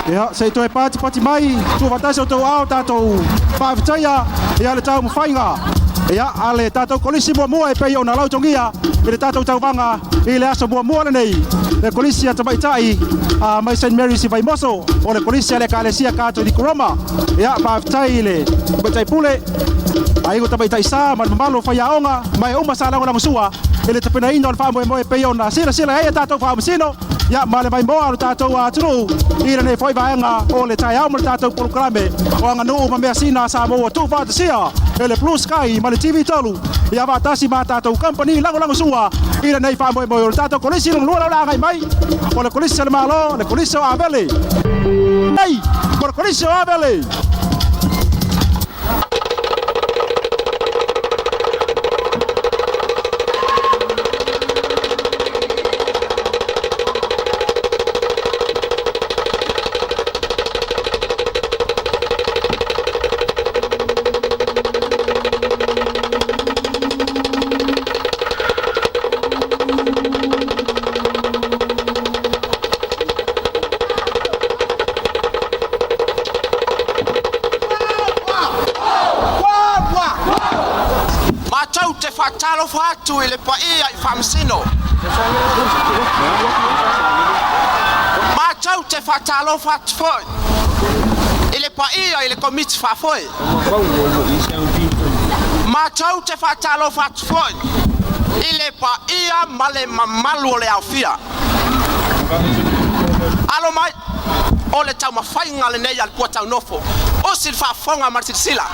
Ia, se i toe patipati mai, tuufaatasi o outou aao tatou faafetaia ia le taumafaiga ia a le tatou kolisi muamua e pei ona lautogia i le tatou tauvaga i le aso muamua lenei, le kolisi a tamaitai mai St Mary's i Vaimoso, o le kolisi a le Ekalesia Katoliko Roma. Ia, faafetai i le tamaitai pule, aiga tamaitai sa ma le mamalu o faiaoga ma e uma sa lagolagosua i le tapenaina o le faamoemoe e pei ona silasila ai a tatou faamasino ia ma le maimoa o le tatou atunuu i lenei foi vaega o le taeao ma le tatou polokalame o aganuu ma measina a Samoa ua tuufaatasia e le Blue Sky ma le TV3 ia faatasi ma tatou kamupani lagolagosua i lenei faamoemoe o le tatou kolisi lona lua lea o le a agai mai, o le kolisi a le Malo, le kolisi o Avele. Nei, o le kolisi o Avele. Matou te faatalofa atu i le paia i Faamasino. Matou te faatalofa atu foi i le paia i le Komiti Faafoe. Matou te faatalofa atu foi i le paia ma le mamalu o le aofia. Alo mai, o le taumafaiga lenei a le Puataunofo, osi le faafofoga ma le silasila.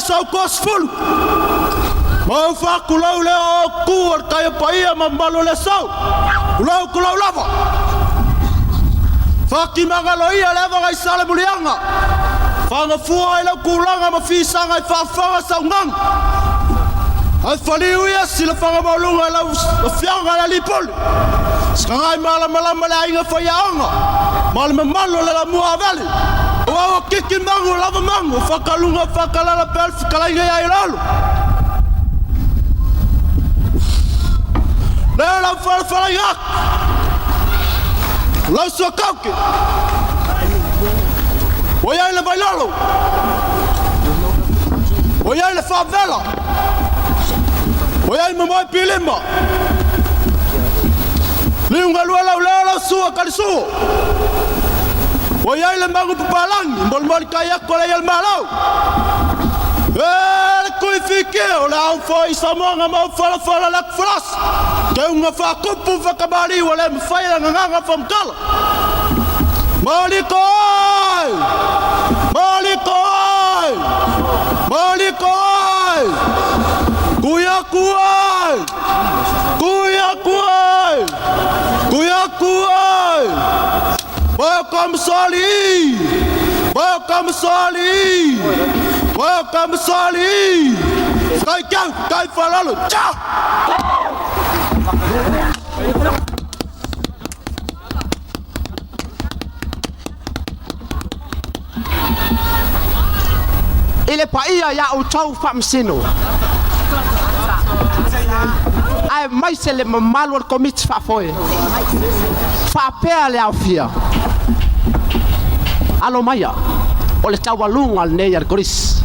Sautuasefulu. Ma ou faatulou lea o tu o le tai o paia ma mamalu o le aso. Tulou, tulou lava. Fatimagaloia le ava nai Salemuliaga. Fagafua i lau tulaga ma fisaga i faafofoga saugaga. Ae faliu ia silafaga maualuga i lau afioga i le alii pule. Sikagai malamalama le aiga faiaoga ma le mamalu o le Lamua Avele. Ua ua kiki magu lava magu, fakaluga fakalala pea le fetalaiga ia Iolo. Lea lau falafala atu, lau suakauke, ua i ai le vailolo, ua i ai le faavela, ua i ai momoe pilima, liu galue lau leo lau sua kalisuo. Ua i ai le magu papalangi, molimoli kai atu le ia le malo. E le tui fikia o le au foi Samoa ma au falafala le atu falasi. Ke unga whakupu whakamari ua le mwhai la nganganga whamkala. Maliko ai! Maliko ai! Maliko ai! Kuia kuai! Kuia kuai! Kuia kuai! Welcome Sali! Welcome Sali! Welcome Sali! Kai kau, kai falalo, ciao! I le paia ia outou faamasino ae maise le mamalu o le komiti faafoe faapea le aofia alo maia o le taualuga lenei a le Kolisi.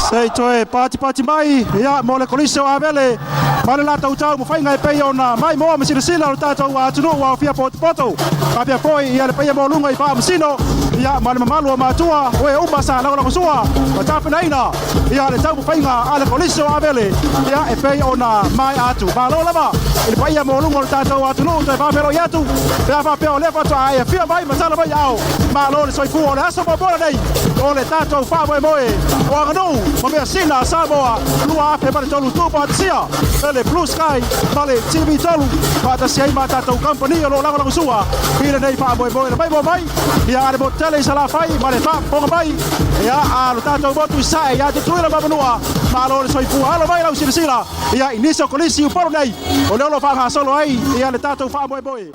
Se i toe patipati mai ia mo le Kolisi o Avele ma le latou taumafaiga e pei ona maimoa ma silasila o le tatou atunuu aofia potopoto faapea foi ia le paia maualuga i Faamasino ia ma le mamalu o matua o e uma sa lagolagosua ma tapenaina ia le taumafaiga a le Kolisi o Avele ia e pei ona maea atu. Malo lava i le paia maualuga o le tatou atunuu toe faafeiloai atu pe a faapea o lea faatoa e afio mai ma tala mai ao. Malo le soifua o le aso muamua lenei o le tatou faamoemoe o aganuu ma measina a Samoa 2003 tuufaatasia e le Blue Sky ma le TV3 faatasi ai ma tatou kamupani o lo o lagolagosua i lenei faamoemoe. Le maimoa mai ia a le motu tele i Salafai ma le faafofoga mai ia a lo tatou motu i Sasae ia Tutuila ma Manua. Malo le soifua, alo mai lau silasila ia i nisi o kolisi i Upolu nei o lea o lo o faagasolo ai ia le tatou faamoemoe.